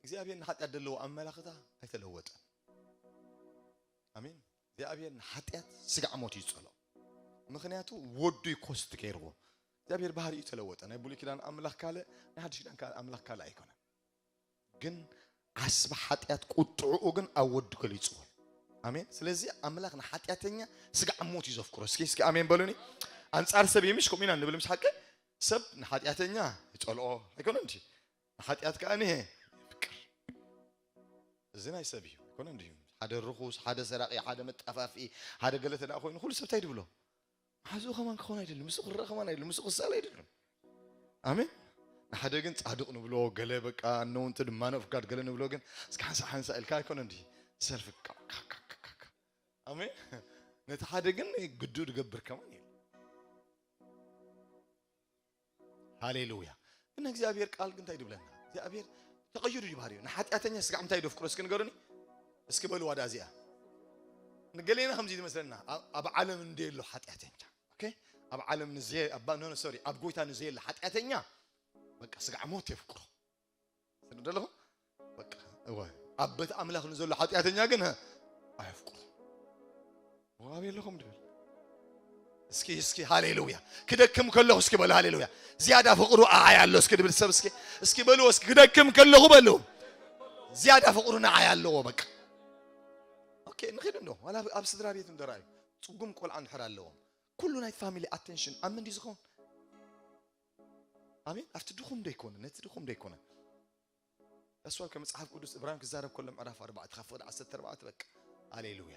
እግዚኣብሔር ንሓጢኣት ዘለዎ ኣመላኽታ ኣይተለወጠን። ኣሜን። እግዚኣብሔር ንሓጢኣት ስጋዕ ሞት እዩ ዝጸልኦ። ምኽንያቱ ወዱ እዩ ኮስት ገይርዎ። እግዚኣብሔር ባህሪኡ ተለወጠ። ናይ ብሉይ ኪዳን ኣምላኽ ካልእ፣ ናይ ሓድሽ ኪዳን ካልእ ኣምላኽ ካልእ ኣይኮነን። ግን ዓስቢ ሓጢኣት ቁጥዕኡ ግን ኣብ ወዱ ገሊጽዎ። ኣሜን። ስለዚ ኣምላኽ ንሓጢኣተኛ ስጋዕ ሞት እዩ ዘፍቅሮ። እስኪ እስኪ ኣሜን በሉኒ። ኣንጻር ሰብ ይምሽ ከምኡ ኢና ንብል ምስ ሓቂ ሰብ ንሓጢኣተኛ ይጸልኦ ኣይኮነን እንጂ ንሓጢኣት ከኣ ንሄ ይፍቅር። እዚ ናይ ሰብ እዩ ኣይኮነ እንድዩ። ሓደ ርኹስ፣ ሓደ ሰራቂ፣ ሓደ መጣፋፊ፣ ሓደ ገለ ተደኣ ኮይኑ ኩሉ ሰብ እንታይ ድብሎ? ማሕዝኡ ከማን ክኸውን ኣይደልን፣ ምስኡ ክረአ ከማን ኣይደልን፣ ምስኡ ክሰኣል ኣይደልን። ኣሜን። ንሓደ ግን ጻድቕ ንብሎ፣ ገለ በቃ ኣነውንት ድማ ነፍጋድ ገለ ንብሎ ግን እስኪ ሓንሳ ሓንሳ ኢልካ ኣይኮነ እንዲ ሰልፍ ካ- ካ- ካ- ካ- ካ- ኣሜን። ነቲ ሓደ ግን ግዱ ድገብር ከማን እዩ። ሃሌሉያ። ግን እግዚኣብሔር ቃል ግን እንታይ ድብለና? እግዚኣብሔር ተቐይሩ እዩ ባህሪኡ። ንሓጢኣተኛ ስጋዕ እንታይ ደፍቅሮ እስኪ ንገሩኒ? እስኪ በልዋ ዳ እዚኣ። ንገሌና ከምዚ ዝመስለና ኣብ- ኣብ ዓለም እንደ የሎ ሓጢኣተኛ። ኦኬ? ኣብ ዓለም ንዘየ ኣብ ኖ ሶሪ ኣብ ጎይታ ንዘየለ ሓጢኣተኛ በቃ ስጋዕ ሞት የፍቅሮ። ስለ ደለኹ በቃ እወ ኣብ ቤት ኣምላኽ ንዘሎ ሓጢኣተኛ ግን ኣየፍቅሮ። ዋብ የለኹም ድብል እስኪ እስኪ ሃሌሉያ ክደክም ከለኹ እስኪ በሉ ሃሌሉያ ዝያዳ ፍቕሩ ኣዓይ ኣሎ እስኪ ድብል ሰብ እስኪ እስኪ በሉ እስኪ ክደክም ከለኹ በሉ ዝያዳ ፍቕሩ ንዓይ ኣለዎ በቃ ኦኬ ንኺድ እንዶ ዋላ ኣብ ስድራ ቤት እንደራዩ ጽጉም ቆልዓ እንድሕር ኣለዎም ኩሉ ናይ ፋሚሊ ኣቴንሽን ኣብ ምንዲ ዝኸውን ኣሜን። ኣብቲ ድኹም ዶ ኣይኮነ፣ ነቲ ድኹም ዶ ኣይኮነ። እሱ ከም መጽሓፍ ቅዱስ እብራን ክዛረብ ከሎ ምዕራፍ ኣርባዕተ ካብ ፍቕዲ ዓሰርተ ኣርባዕተ በቃ። ሃሌሉያ።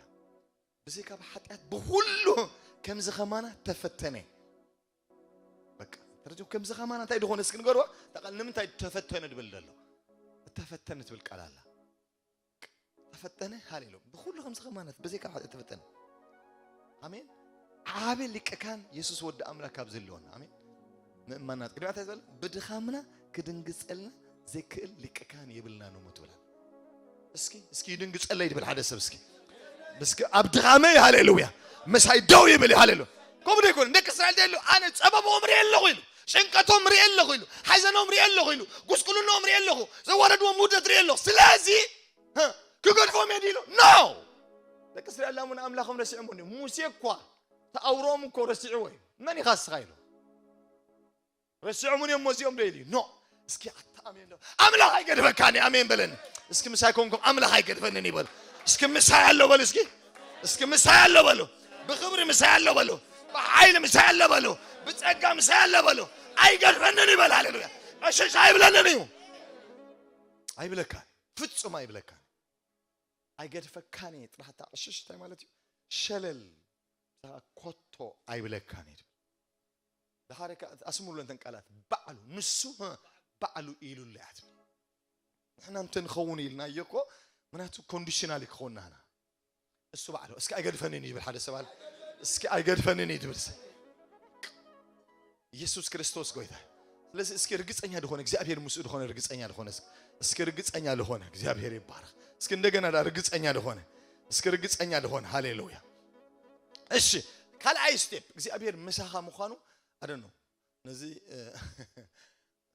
ብዘይካ ብሓጢኣት ብኹሉ ከምዚ ኸማና ተፈተነ። በቃ ተረዲኹም። ከምዚ ኸማና እንታይ ድኾነ እስኪ ንገርዋ። እታ ቃል ንምንታይ ተፈተነ ድብል ዘሎ? እተፈተነ ትብል ቃል ኣላ። ተፈተነ። ሃሌሉያ። ብኹሉ ከምዚ ኸማና ብዘይካ ብሓጢኣት ተፈተነ። ኣሜን። ዓቢ ሊቀ ካህን የሱስ ወዲ ኣምላኽ ካብ ዘለወና። ኣሜን። ምእማናት ቅድሚያ እንታይ ዝበለ? ብድኻምና ክድንግጸልና ዘይክእል ሊቀ ካህን የብልና ነው ትብላል። እስኪ እስኪ ይድንግጸለይ ድብል ሓደ ሰብ እስኪ። እስኪ ኣብ ድኻመይ ሃሌሉያ ምሳይ ደው ይብል ሃሌሉያ። ከምኡ ዶ ይኮን? ደቂ እስራኤል ደሉ ኣነ ጸበቦም ርኢ ኣለኹ ኢሉ፣ ጭንቀቶም ርኢ ኣለኹ ኢሉ፣ ሓዘኖም ርኢ ኣለኹ ኢሉ፣ ጉስቁልናኦም ርኢ ኣለኹ፣ ዘዋረድዎም ውርደት ርኢ ኣለኹ። ስለዚ ህ፣ ክገድፎም እየ ድኢሉ? ኖ። ደቂ እስራኤል ላሙን ኣምላኾም ረሲዖም እንዲ ሙሴ እኳ ተኣውሮም እኮ ረሲዕዎ እዩ። መን ኢኻ እስኻ ኢሉ ረሲዖም እዮም እዚኦም ዶ ኢሉ? ኖ። እስኪ ኣታ ኣሜን ዶ? ኣምላኽ ኣይገድፈካን እዩ። ኣሜን በለኒ እስኪ። ምሳይ ኮንኩም ኣምላኽ ኣይገድፈንን ይበሉ እስኪ። ምሳይ ኣሎ በሉ እስኪ። እስኪ ምሳይ ኣሎ በሉ። ብኽብሪ ምሳይ ኣሎ በሉ። ብሓይሊ ምሳይ ኣሎ በሉ። ብጸጋ ምሳይ ኣሎ በሉ። ኣይገድፈንን ይበል። ሃሌሉያ። ዕሽሽ ኣይብለንን እዩ። ኣይብለካን፣ ፍጹም ኣይብለካን። ኣይገድፈካን እየ ጥራሕ። እታ ዕሽሽ እንታይ ማለት እዩ? ሸለል፣ ብዛዕባ ኮቶ ኣይብለካን እየ ድብል። ድሓር ከኣ ኣስምሩለን እተን ቃላት። ባዕሉ፣ ንሱ፣ ህ፣ ባዕሉ ኢሉለይ እያ ትብል። ንሕና እንተ ንኸውን ኢልናዮ እኮ፣ ምክንያቱ ኮንዲሽናል ክኸውን ናህና። እሱ ባዕሉ፣ እስኪ ኣይገድፈንን እዩ ይብል ሓደ ሰብ ኣለ። እስኪ ኣይገድፈንን እዩ ትብል ሰብ። ኢየሱስ ክርስቶስ ጎይታ። ስለዚ እስኪ ርግጸኛ ዝኾነ እግዚኣብሔር ምስኡ ዝኾነ ርግጸኛ ዝኾነ እስኪ፣ እስኪ ርግጸኛ ዝኾነ እግዚኣብሔር ይባረክ። እስኪ እንደገና ዳ ርግጸኛ ዝኾነ፣ እስኪ ርግጸኛ ዝኾነ። ሃሌሉያ። እሺ፣ ካልኣይ ስቴፕ እግዚኣብሔር ምሳኻ ምዃኑ ኣደኖ። ነዚ፣ እ፣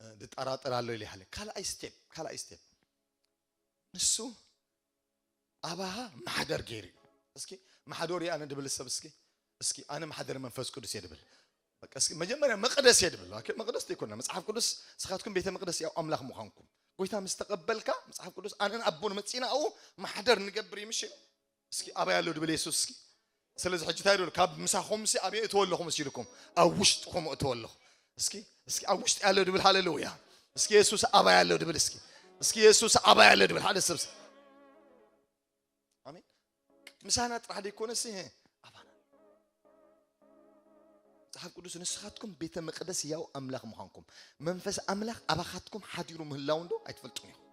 እ፣ ድጠራጠር ኣሎ ኢለ ይሓለ። ካልኣይ ስቴፕ፣ ካልኣይ ስቴፕ። ንሱ ኣባኻ ማሕደር ገይሩ እዩ። እስኪ ማሕደር እየ ኣነ ድብል ሰብ እስኪ፣ እስኪ ኣነ ማሕደር መንፈስ ቅዱስ እየ ድብል። በቃ እስኪ መጀመርያ መቅደስ እየ ድብል። ኦኬ፣ መቅደስ ዘይኮና መጽሓፍ ቅዱስ ንስኻትኩም ቤተ መቅደስ ያው ኣምላኽ ምዃንኩም። ጎይታ ምስ ተቐበልካ መጽሓፍ ቅዱስ ኣነን ኣቦን መጺና ኣብኡ ማሕደር ንገብር እዩ ምሽ። እስኪ ኣበይ ኣሎ ድብል የሱስ እስኪ። ስለዚ ሕጂ እንታይ ድብል ካብ ምሳኹም ሲ ኣበይ እተወለኹ መሲልኩም ኣብ ውሽጥኹም እተወለኹ። እስኪ እስኪ ኣብ ውሽጢ ኣሎ ድብል ሃሌሉያ። እስኪ የሱስ ኣበይ ኣሎ ድብል እስኪ። እስኪ የሱስ ኣበይ ኣሎ ድብል ሓደ ሰብ እስኪ። ኣሜን። ምሳና ጥራሕ ደይኮነ ሲ ኣባና። መጽሓፍ ቅዱስ ንስኻትኩም ቤተ መቅደስ ያው ኣምላኽ ምዃንኩም መንፈስ ኣምላኽ ኣባኻትኩም ሓዲሩ ምህላው እንዶ ኣይትፈልጡን ኢኹም።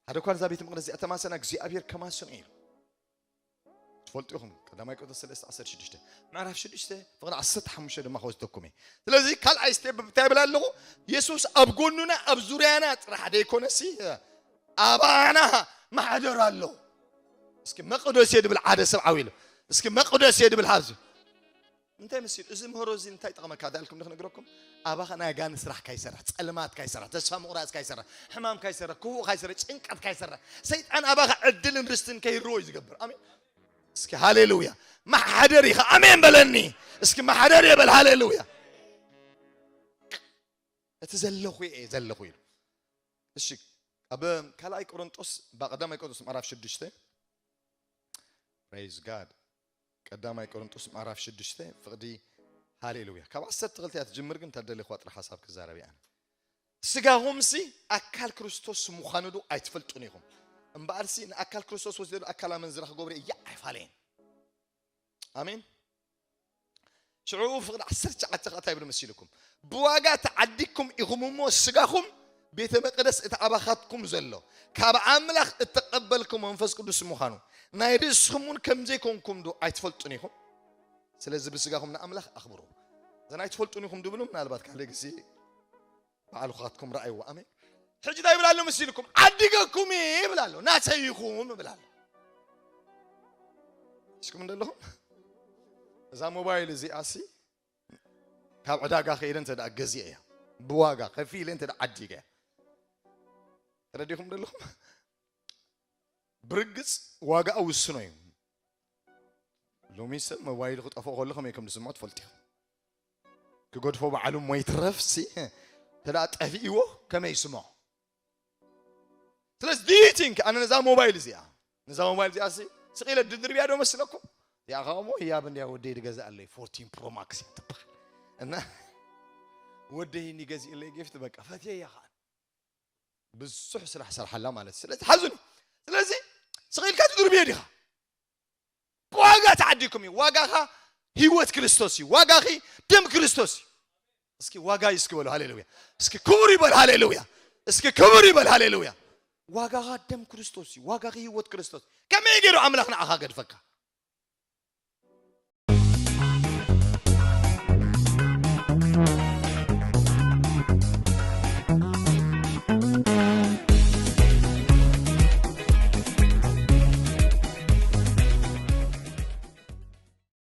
ሓደ እኳ ነዛ ቤተ መቅደስ እዚኣ ተማሰና እግዚኣብሔር ከማስኖ እዩ። ትፈልጡ ኢኹም ቀዳማይ ቆሮንቶስ ሰለስተ ዓሰርተ ሽዱሽተ ምዕራፍ ሽዱሽተ ፍቕዲ ዓሰርተ ሓሙሽተ ድማ ከወስደኩም እየ። ስለዚ ካልኣይ ስቴፕ እንታይ ይብል ኣለኹ? የሱስ ኣብ ጎኑና ኣብ ዙርያና ጥራሕ ደይኮነሲ ኣባና ማሕደር ኣሎ። እስኪ መቅደስ እየ ድብል ሓደ ሰብ ዓው ኢሉ እስኪ መቅደስ እየ ድብል ሓብዚ እንታይ መሲሉ? እዚ ምህሮ እዚ እንታይ ይጠቕመካ? ዳልኩም ንክነግረኩም ኣባኻ ናይ ኣጋንንት ስራሕ ካይሰርሕ፣ ጸልማት ካይሰርሕ፣ ተስፋ ምቑራጽ ካይሰርሕ፣ ሕማም ካይሰርሕ፣ ክፉእ ካይሰርሕ፣ ጭንቀት ካይሰርሕ፣ ሰይጣን ኣባኻ ዕድልን ርስትን ከይርዎ እዩ ዝገብር። ኣሜን። እስኪ ሃሌሉያ። ማሕደር ኢኻ። ኣሜን በለኒ። እስኪ ማሕደር እየ በል። ሃሌሉያ። እቲ ዘለኹ እየ ዘለኹ ኢሉ። እሺ፣ ኣብ ካልኣይ ቆሮንጦስ፣ ብ-፣ ቀዳማይ ቆሮንጦስ ምዕራፍ ሽዱሽተ፣ praise God። ቀዳማይ ቆሮንጦስ ምዕራፍ ሽዱሽተ ፍቕዲ፣ ሃሌሉያ። ካብ ዓሰርተ ክልተ እያ ትጅምር፣ ግን እንተ ደሊኹዋ ጥራሕ ሓሳብ ክዛረብ እየ ኣነ። ስጋኹምሲ ኣካል ክርስቶስ ምዃኑ ዶ ኣይትፈልጡን ኢኹም? እምበኣርሲ ንኣካል ክርስቶስ ወሲደሉ ኣካል ኣመንዝራ ክገብሮ እያ ኣይፋለየን። ኣሜን። ሽዑ ፍቕዲ ዓሰርተ ትሽዓተ ከኣ እንታይ ይብል መሲልኩም? ብዋጋ ተዓዲግኩም ኢኹም እሞ ስጋኹም ቤተ መቕደስ እቲ ኣባኻትኩም ዘሎ ካብ ኣምላኽ እተቐበልኩም መንፈስ ቅዱስ ምዃኑ ናይ ርእስኹም እውን ከም ዘይኮንኩም ዶ ኣይትፈልጡን ኢኹም? ስለዚ ብስጋኹም ንኣምላኽ ኣኽብሩ። እዘን ኣይትፈልጡን ኢኹም ድብሉ ምናልባት ካልእ ግዜ ባዕልኻትኩም ረኣይዎ። ኣሜን። ሕጂ እንታይ ይብል ኣሎ መሲልኩም? ዓዲገኩም እየ ይብል ኣሎ። ናተይ ኢኹም ይብል ኣሎ። እስኩም እንደለኹም እዛ ሞባይል እዚኣ ሲ ካብ ዕዳጋ ከይደ እንተ ደኣ ገዚአ እያ። ብዋጋ ከፊለ እንተ ደኣ ዓዲገ እያ። ተረዲኹም እንደለኹም? ብርግጽ ዋጋኣ ውስኖ እዩ። ሎሚ ሰብ ሞባይሉ ክጠፍኦ ከሎ ከመይ ከም ዝስምዖ ትፈልጡ ኢኹም። ክገድፎ ባዕሉ እሞ ይትረፍሲ፣ እንተ ደኣ ጠፊእዎ ከመይ ይስምዖ? ስለዚ do you think ኣነ ነዛ ሞባይል እዚኣ፣ ነዛ ሞባይል እዚኣ ሲ ስቕ ኢለ ድድርብያ ዶ መስለኩም? እዚኣ ኸኣ እሞ ህያብ እንድያ ወደይ ዝገዝኣለይ ፎርቲን ፕሮ ማክስ እያ ትበሃል። እና ወደይ ንገዚእለይ ጊፍት በቃ ፈትየያ ኸዓ ብዙሕ ስራሕ ሰርሓላ ማለት እዩ። ስለዚ ሓዙኒ ስለዚ ስቕ ኢልካ ትድርብዮ ዲኻ ብዋጋ ተዓዲኩም እዩ ዋጋኻ ህይወት ክርስቶስ እዩ ዋጋኺ ደም ክርስቶስ እዩ እስኪ ዋጋ እዩ እስኪ በሉ ሃሌሉያ እስኪ ክቡር ይበል ሃሌሉያ እስኪ ክቡር ይበል ሃሌሉያ ዋጋኻ ደም ክርስቶስ እዩ ዋጋኺ ህይወት ክርስቶስ ከመይ ገይሩ ኣምላኽ ንዓኻ ገድፈካ